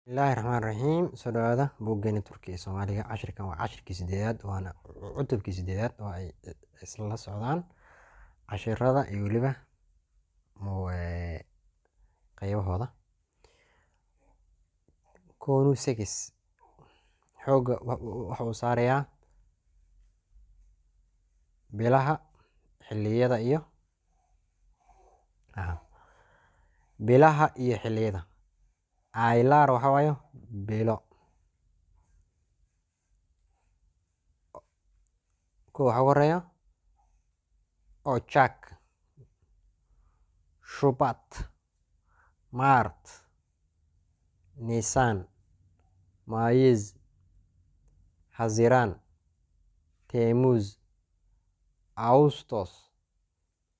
Bismillahi Raxmaani Raxiim. Soo dhawaada buuggeena Turkiga iyo Soomaaliga. Cashirkan waa cashirkii sideedaad, waana cutubkii sideedaad oo ay isla socdaan cashirada iyo weliba qaybahooda. Konu six xoogga waxa uu saarayaa bilaha, xilliyada iyo bilaha iyo xilliyada. Aylar waxa waaye bilo. Kuwa waxaa ugu horeeya Ocak, Shubat, Mart, Nisan, Mayis, Haziran, Temuz, Ağustos,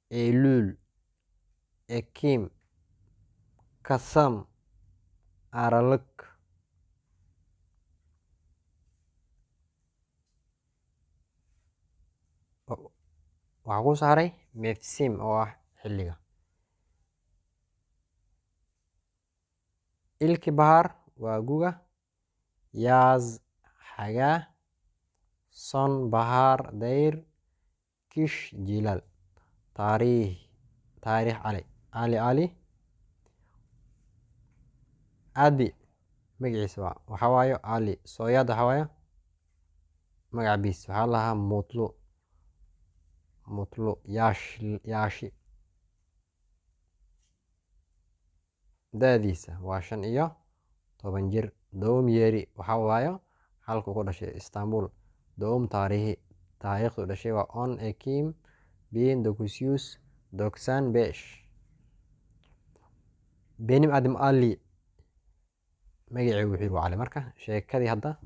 Eylul, Ekim, Kasım, Aralık. Waxaa ku saaray mefsim oo ah xilliga. Ilkibahar waa guga, Yaaz xagaa, Sonbahar dayr, Kish jilaal. Taariikh taariikh Cali Cali Cali Adi magaciisa waa waxaa waayo Cali. Sooyaad waxaa waayo magaca biis waxaa lahaa Mutlu Mutlu Yaash Yaashi. Da'diisa waa 15 jir. Doğum yeri waxaa waayo halkuu ku dhashay, Istanbul. Doğum tarihi taariikhdu dhashay waa 10 Ekim 1995. Benim adım Ali, magacii wuxuu yiri waa Cali. Marka sheekadii hadda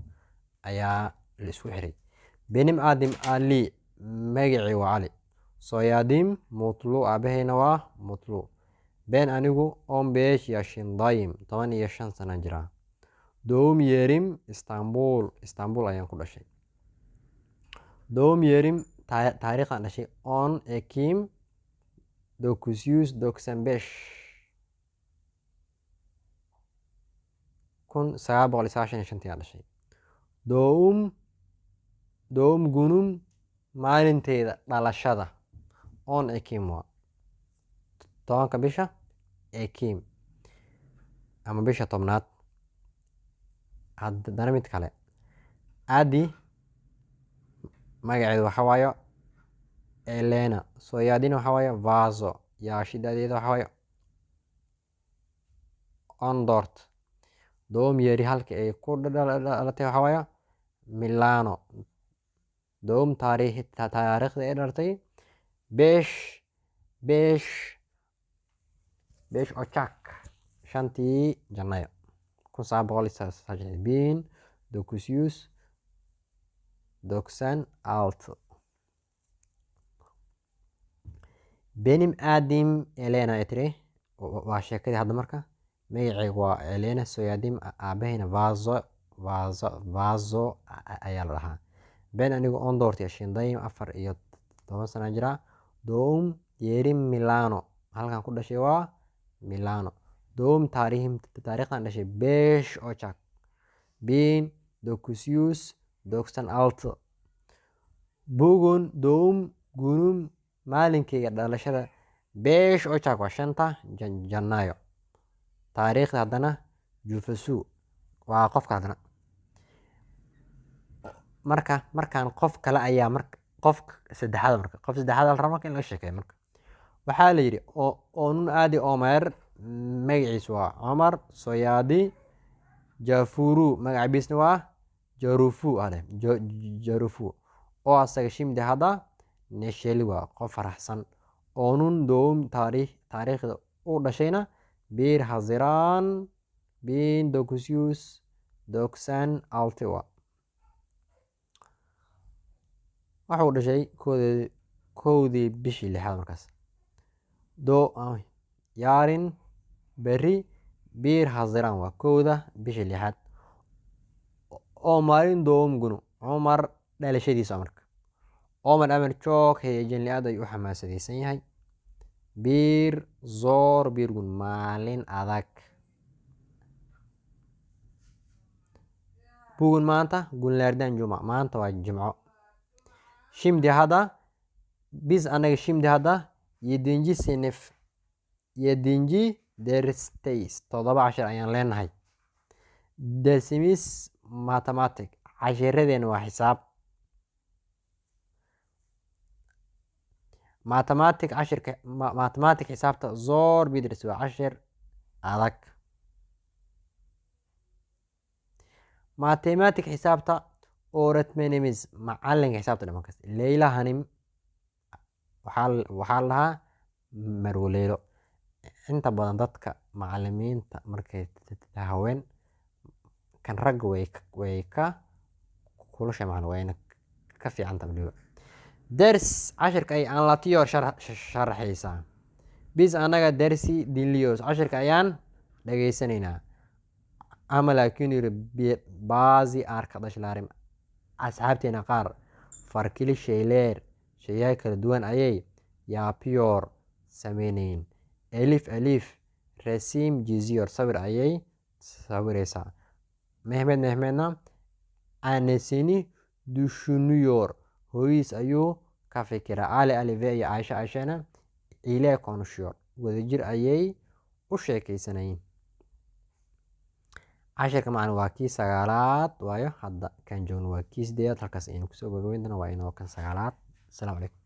ayaa la isku xiray. Benim adım Ali, magacii waa Cali. Soyadim Mutlu, aabahayna waa Mutlu. Ben anigu 15 yaşındayım, 15 sana jiraa. Doğum yerim Istanbul, Istanbul ayaan ku dhashay. Doğum yerim taariikhdan dhashay 10 Ekim 995, 1995 ayaan dhashay. Doğum günüm maalinteyda dhalashada 10 Ekim waa 10-ka bisha Ekim ama bisha 10aad. Haddana mid kale, Adi magaceedu waxaa waayo Elena. Soyaadina waxaa waayo Vaso. Yaashi da'deeda waxaa waayo 14. Doğum yeri halka ay ku dhalatay waxaa waayo Milano. Doğum tarihi taariikhda ay dhalatay besh besh Ocak, 5-tii Janaayo 1990, 1996. Benim adim Elena ay tiri, waa sheekadii hadda. Marka magacaygu waa Elena, Soyadim aabahayna Vaso Vaso Vaso ayaa la dhahaa. Ben anigu 14 yaşındayım, 14 sana jiraa. Doğum yerim Milano, halkan ku dhashay waa Milano. Doğum tarihim taariikhdan dhashay 5 Ocak 1996. Bugün doğum günüm, maalinkayga dhalashada 5 Ocak waa 5-ta Janaayo. Taariikhda haddana Jufasu waa qofka haddana. Marka markaan qof kale ayaa marka qof saddexaad, marka qof saddexaad la rabo marka in laga sheekeeyo. Marka waxaa la yidhi Onun adı Ömer, magaciisu waa Cumar. Soyaadi Jafuru, magaciisna waa Jarufu ale Jarufu oo asaga şimdi hadda neşeli waa qof faraxsan. Onun doğum tarih taariikhda uu dhashayna 1 Haziran 1996 waa. Waxa uu dhashay 1-dii bishii lixaad markaas. Yarın berri 1 Haziran waa 1-da bishii lixaad. Ömer'in doğum günü, Cumar dhalashadiisa. Marka Ömer Ömer çok heyecanlı, aad ayuu u xamaasadaysan yahay. Bir zor bir gün, maalin adag. Bugün maanta, günlerden cuma, maanta waa Jimco. Şimdi hadda, biz anaga, şimdi hadda yedinci sınıf, yedinci dersteyiz, 7 cashir ayaan leenahay. Dersimiz matematik, cashiradeena waa xisaab. Matematik cashirka, matematik xisaabta, zor bir ders, waa cashir adag. Matematik xisaabta, öğretmenimiz macalinka xisaabta dhiman kasta, Leyla Hanim waxaa la dhahaa Marwo Leylo. Inta badan dadka macalimiinta markay haween kan ragga way ka kulusha macna, wayna ka fiican tahay waliba. Ders cashirka ay anlatıyor sharaxaysaa. Biz anaga dersi dinliyoruz, cashirka ayaan dhageysanaynaa. Ama laakiin yiri bazı arkadaşlarım asxaabteena qaar, farklı şeyler sheeyaal kala duwan ayay yapıyor sameynayeen. Elif Elif resim çiziyor, sawir ayay sawiraysaa. Mehmet Mehmetna annesini düşünüyor, hooyadiis ayuu ka fikiraa. Ali Ali ve iyo Aisha Aishana ile konuşuyor, wadajir ayay u sheekeysanayeen. Cashirka macna waa kii 9aad waayo, hadda kan joogno waa kii 8aad. Halkaas ayaynu kusoo gabagabeyn doonaa, waa inoo kan 9aad. Asalaamu calaykum.